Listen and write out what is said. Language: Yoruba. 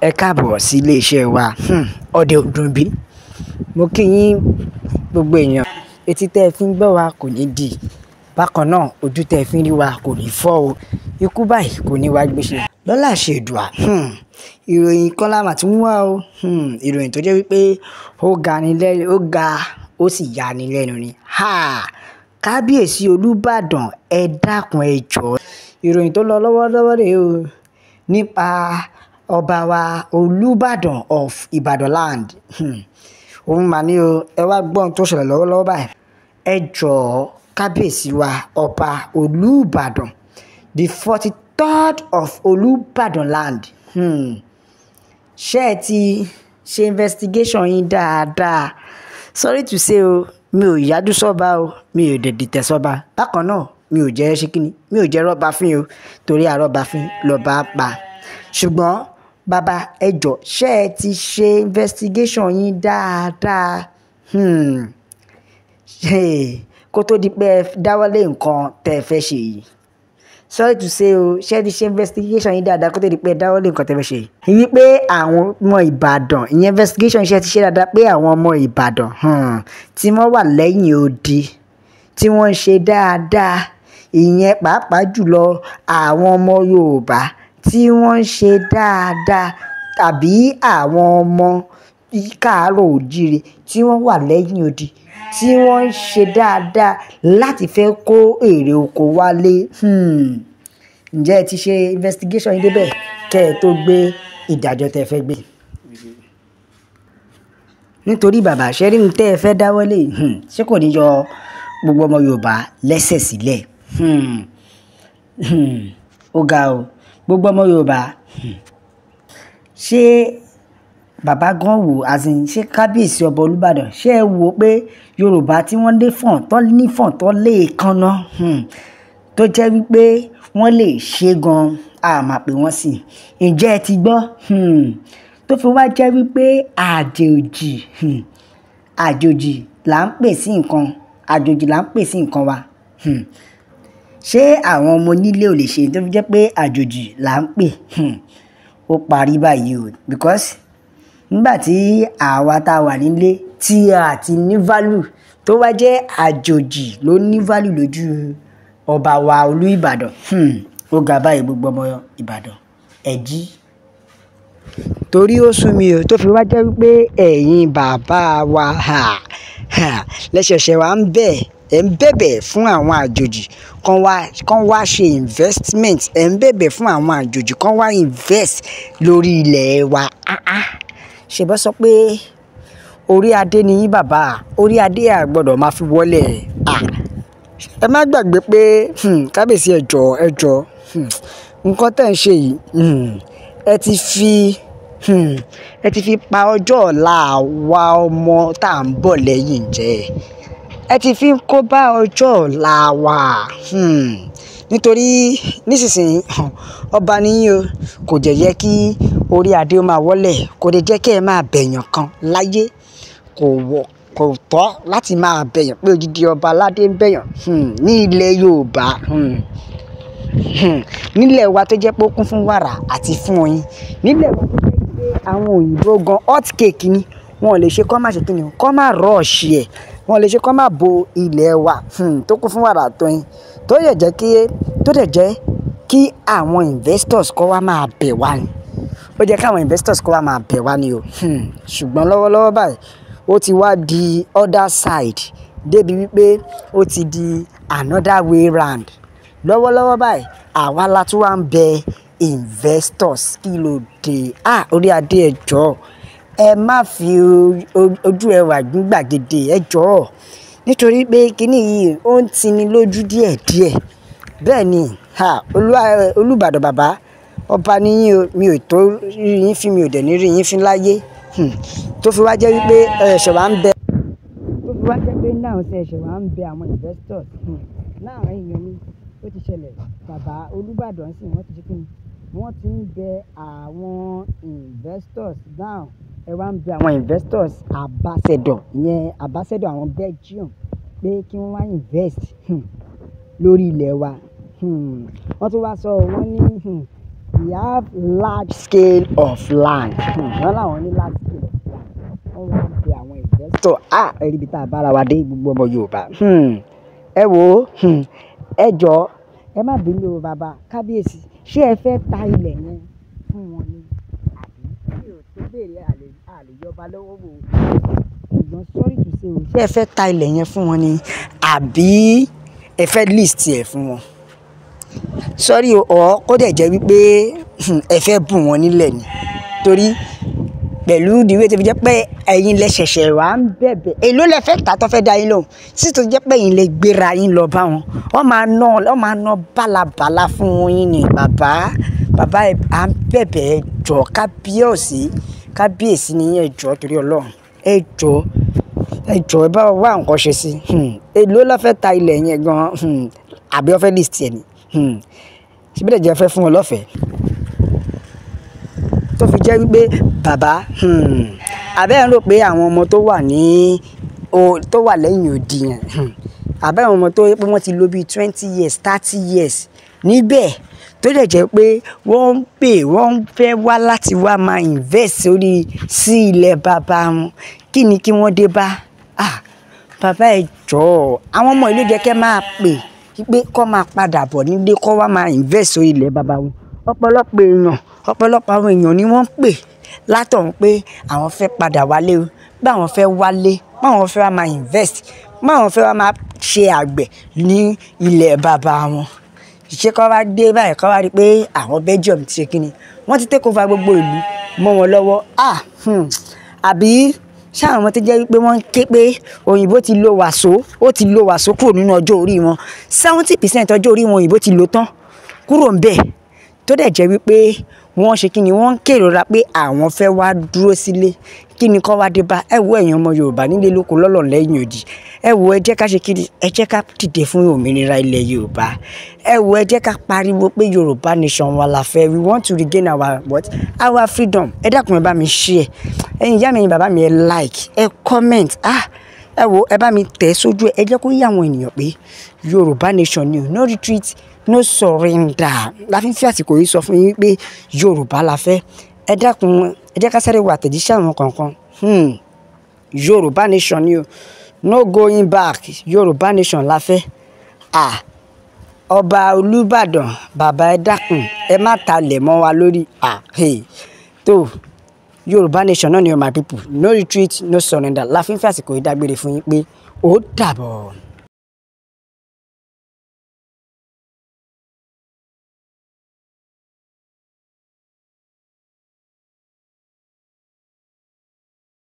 Ẹ káàbọ̀ sí iléeṣẹ́ wa, Ọdẹ Òdùnbí. Mo kí yín gbogbo èèyàn. Etí tẹ́ ẹ fi ń gbọ́ wa kò ní dì. Bákan náà, ojú tẹ́ ẹ fi ń rí wa kò ní fọ́ o. Ikú báyìí kò ní wá gbéṣẹ́. Lọ́la ṣe Èdùà, ìròyìn kan la mà tún wá o. Ìròyìn tó jẹ́ wípé ó ga ni lẹ́nu, ó ga ó sì ya ni lẹ́nu ni. Ha! Kábíyèsí Olúbàdàn, ẹ dákun ẹ jọ̀ọ́. Ìròyìn tó lọ lọ́wọ́lọ́wọ́ rèé o nípa ọba wa Olúbàdàn of Ìbàdàn land. Òun mà ní o, ẹ wá gbọ́ ohun tó ṣẹlẹ̀ lọ́wọ́lọ́wọ́ báyìí. Ẹ jọ̀ọ́ kábíyèsí wa ọba Olúbàdàn, the 43rd of Olúbàdàn land. Ṣé ẹ ti ṣe investigation yín dáadáa? Sorry to say o, mi ò yájú sọ́ba o, mi ò dẹ̀ dìtẹ̀ sọ́ba. Bákan náà, mi ò jẹ́ ṣé kíni, mi ò jẹ́ rọ́bà fín o, torí àrọ́bà fín lọ́ba pa. Ṣùgbọ́n bàbá ẹ jọ̀ọ́, ṣé ẹ ti ṣe investigation yín dáadáa? Kó tó di pé ẹ dáwọ́lé nǹkan tẹ́ ẹ fẹ́ ṣe yìí. Sorry to say o, ṣé ẹ ti ṣe investigation yín dáadáa kó tó di pé ẹ dáwọ́lé nǹkan tẹ́ ẹ fẹ́ ṣe yìí? Wípé àwọn ọmọ Ìbàdàn, ìyẹn investigation ṣé ẹ ti ṣe dáadáa pé àwọn ọmọ Ìbàdàn, tí wọ́n wà lẹ́yìn odi, tí wọ́n ń ṣe dáadáa, ìyẹn pàápàá jùlọ àwọn ọmọ Yorùbá tí wọ́n ń ṣe dáadáa tàbí àwọn ọmọ káàárọ̀ òjíire tí wọ́n wà lẹ́yìn odi, tí wọ́n ń ṣe dáadáa láti fẹ́ kó èrè oko wálé. Ǹjẹ́ ẹ ti ṣe investigation yín débẹ̀ kí ẹ tó gbé ìdájọ́ tẹ́ ẹ fẹ́ gbé? Nítorí bàbá, ṣé rí ohun tẹ́ ẹ fẹ́ dáwọ́lé, ṣé kò ní yọ gbogbo ọmọ Yorùbá lẹ́sẹ̀ sílẹ̀? Ó ga o. Gbogbo ọmọ Yorùbá, ṣé bàbá gan wò, as in ṣé kábíyèsí ọba Olúbàdàn, ṣé ẹ wò pé Yorùbá tí wọ́n lé fọ̀n, tán ní fọ̀n, tán lé èékánná, tó jẹ́ wípé wọ́n lè ṣe gan, a máa pè wọ́n sí. Ǹjẹ́ ẹ ti gbọ́? Tó fi wá jẹ́ wípé àjòjì, àjòjì là ń pè sí nǹkan, àjòjì là ń pè sí nǹkan wa. Ṣé àwọn ọmọ onílé ò lè ṣe tó fi jẹ́ pé àjòjì là ń pè? Ó parí báyìí o. Because nígbà tí àwa tá wà nílé tí a ti ní value tó wá jẹ́ àjòjì ló ní value lójú ọba wa Olú Ìbàdàn. Ó ga báyìí gbogbo ọmọ Ìbàdàn, ẹ jí. Torí ó sú mi o, tó fi wá jẹ́ wípé ẹ̀yin bàbá wa, ha, ha, lẹ́sẹ̀ṣẹ̀ wa ń bẹ̀, ẹ̀ ń bẹ̀bẹ̀ fún àwọn àjòjì kan wá ṣe investment, ẹ̀ ń bẹ̀bẹ̀ fún àwọn àjòjì kan wá invest lórí ilẹ̀ wa. Ah, ah. Ṣé bá sọ pé orí adé ni yín bàbá, orí adé a gbọdọ̀ máa fi wọlé. Ah, ẹ má gbàgbé pé, kábíyèsí ẹ jọ̀ọ́, ẹ jọ̀ọ́, nǹkan tẹ́ ẹ ń ṣe yìí, ẹ ti fi, ẹ ti fi pa ọjọ́ ọ̀la àwa ọmọ tá ń bọ̀ lẹ́yìn jẹ. Ẹ ti fi ń kó bá ọjọ́ ọ̀la wa. Nítorí nísinsìnyí ọba ni yín o, kò jẹ́ yẹ kí orí adé ó máa wọlé, kò lè jẹ́ kí ẹ máa bẹ̀yàn kan láyé. Kò wọ̀, kò tọ́ láti máa bẹ̀yàn pé odidi ọba aládé ń bẹ̀yàn, ní ilẹ̀ Yorùbá. Nílẹ̀ wa tó jẹ́ pé ó kún fún wàrà àti fún oyin. Nílẹ̀ wa tó jẹ́ pé àwọn òyìnbó gan hot cake ni. Wọn ò lè ṣe kó má ṣe kíni, kó má rush ẹ̀. Wọn ò lè ṣe kó má bo ilẹ̀ wa, tó kún fún wàrà àti oyin. Tó dẹ̀ jẹ́ kí, tó dẹ̀ jẹ́ kí àwọn investors kó wá máa bẹ̀ wá ni. Ó jẹ́ kí àwọn investors kó wá máa bẹ̀ wá ni o. Ṣùgbọ́n lọ́wọ́lọ́wọ́ báyìí, ó ti wá di other side débi wípé ó ti di another way round. Lọ́wọ́lọ́wọ́ báyìí, àwa la tún wá ń bẹ investors. Kí ló dé? Ah, orí adé ẹ jọ̀ọ́. Ẹ má fi ojú ẹwà gbín gbàgede, ẹ jọ̀ọ́. Nítorí pé kíní yìí ó ń tini lójú díẹ̀díẹ̀. Bẹ́ẹ̀ ni, ha, Olúbàdàn bàbá, ọba ni yín o, mi ò tó rí yín fín, mi ò dẹ̀ ní rí yín fín láyé. Tó fi wá jẹ́ wípé ẹ ṣẹ̀ wá ń bẹ. Tó fi wá jẹ́ pé now ṣe ṣẹ̀ wá ń bẹ àwọn investors. Láàárín èèyàn mi, ó ti ṣẹlẹ̀. Bàbá Olúbàdàn sì wọ́n ti ṣe kíni. Wọ́n ti ń bẹ àwọn investors now. Ẹ wá ń bẹ àwọn investors ambassador, ìyẹn ambassador àwọn Belgium pé kí wọ́n wá invest, lórí ilẹ̀ wa. Wọ́n tún wá sọ, wọ́n ní, We have large scale of land. Wọ́n láwọn ní large scale of land. Wọ́n wá ń pe àwọn investor. Ah, ẹ rí ibi tá a bára wa dé, gbogbo ọmọ Yorùbá. Ẹ wò ó, ẹ jọ̀ọ́, ẹ má bínú o bàbá kábíyèsí. Ṣé ẹ fẹ́ ta ilẹ̀ yẹn fún wọn ni? Àbí mi ò tó béèrè àlè yọba lọ́wọ́ wò ó. Ṣùgbọ́n sorry to say o, ṣé ẹ fẹ́ ta ilẹ̀ yẹn fún wọn ni? Àbí ẹ fẹ́ list ẹ̀ fún wọn? Sorry o, or kó dẹ̀ jẹ́ wípé ẹ fẹ́ bùn wọn nílẹ̀ ni. Torí pẹ̀lú the way tó fi jẹ́ pé ẹ̀yin lẹ ṣẹ̀ṣẹ̀ wá ń bẹ̀bẹ̀. Èló lẹ fẹ́ tà tó fẹ́ dá yín lóhùn? Sí tó jẹ́ pé ẹ̀yin lẹ gbéra yín lọ bá wọn. Wọ́n máa ná bálabàla fún yín ni bàbá. Bàbá ẹ, à ń bẹ̀bẹ̀, ẹ jọ̀ọ́ kábíyèsí, kábíyèsí ni yín, ẹ jọ̀ọ́ torí Ọlọ́run. Ẹ jọ̀ọ́, ẹ jọ̀ọ́ ẹ bá wa wá nǹkan ṣe sí. Èló lẹ fẹ́ ta ilẹ̀ yẹn gan? Àbí wọ́n fẹ́ list ẹ̀ ni? Ṣé bí dẹ̀ jẹ́ fẹ́ fún wọn lọ́fẹ̀ẹ́? Tó fi jẹ́ wípé bàbá, àbí ẹ ń rò pé àwọn ọmọ tó wà ní o, tó wà lẹ́yìn odi yẹn, àbí àwọn ọmọ tó jẹ́ pé wọ́n ti lò bí 20 years, 30 years níbẹ̀, tó dẹ̀ jẹ́ pé wọ́n ń pè, wọ́n ń fẹ́ wá láti wá máa invest sórí sí ilẹ̀ bàbá wọn. Kí ni kí wọ́n dé bá? Ah, bàbá ẹ jọ̀ọ́, àwọn ọmọ yìí ló jẹ́ kí ẹ máa pè wípé kó máa padà bọ̀ nílé, kó wá máa invest sórí ilẹ̀ bàbá wọn. Ọ̀pọ̀lọpọ̀ èèyàn, ọ̀pọ̀lọpọ̀ àwọn èèyàn ni wọ́n ń pè látọ̀hún pé àwọn fẹ́ padà wálé o, pé àwọn fẹ́ wálé, pé àwọn fẹ́ wá máa invest, pé àwọn fẹ́ wá máa ṣe àgbẹ̀ ní ilẹ̀ bàbá wọn. Ṣé kó wá dé báyìí kó wá rí pé àwọn Belgium ti ṣe kíni? Wọ́n ti take over gbogbo ìlú mọ́ wọn lọ́wọ́. Ah, àbí ṣé àwọn tó jẹ́ wípé wọ́n ń ké pé òyìnbó ti lo wàsó, ó ti lo wàsó kúrò nínú ọjọ́ orí wọn. 70% ọjọ́ orí wọn òyìnbó ti lò tán kúrò ńbẹ̀. Tó dẹ̀ jẹ́ wípé wọ́n ṣe kíni, wọ́n ń kérora pé àwọn fẹ́ wá dúró sílé. Kí ni kó wá dé bá? Ẹ wo ẹ̀yin ọmọ Yorùbá nílé lóko lọ́nà lẹ́yìn odi. Ẹ wo ẹ jẹ́ ká ṣe kíni, ẹ jẹ́ ká dìde fún òmìnira ilẹ̀ Yorùbá. Ẹ wo ẹ jẹ́ ká pariwo pé Yorùbá nation wa la fẹ́. We want to regain our what? Our freedom. Ẹ dákun, ẹ bá mi share. Ẹ̀yin ìyá mi, ẹ̀yin bàbá mi, ẹ like, ẹ comment. Ah, ẹ wo ẹ bá mi tẹ̀ sójú ẹ, ẹ jẹ́ kó yé àwọn ènìyàn pé Yorùbá nation ni o. No retreat, no surrender. La fi ń fi àsìkò yìí sọ fún yín pé Yorùbá la fẹ́. Ẹ dákun, ẹ jẹ́ ká sáré wo àtẹ̀jíṣẹ́ àwọn kọ̀ọ̀kan. Yorùbá nation ni o. No going back. Yorùbá nation la fẹ́. Ah, ọba Olúbàdàn, bàbá ẹ dákun, ẹ má talẹ̀ mọ́ wa lórí. Ah, hey. Tó, Yorùbá nation náà ni o, my people. No retreat, no surrender. La fi ń fi àsìkò yìí dágbére fún yín pé ó dàbọ̀.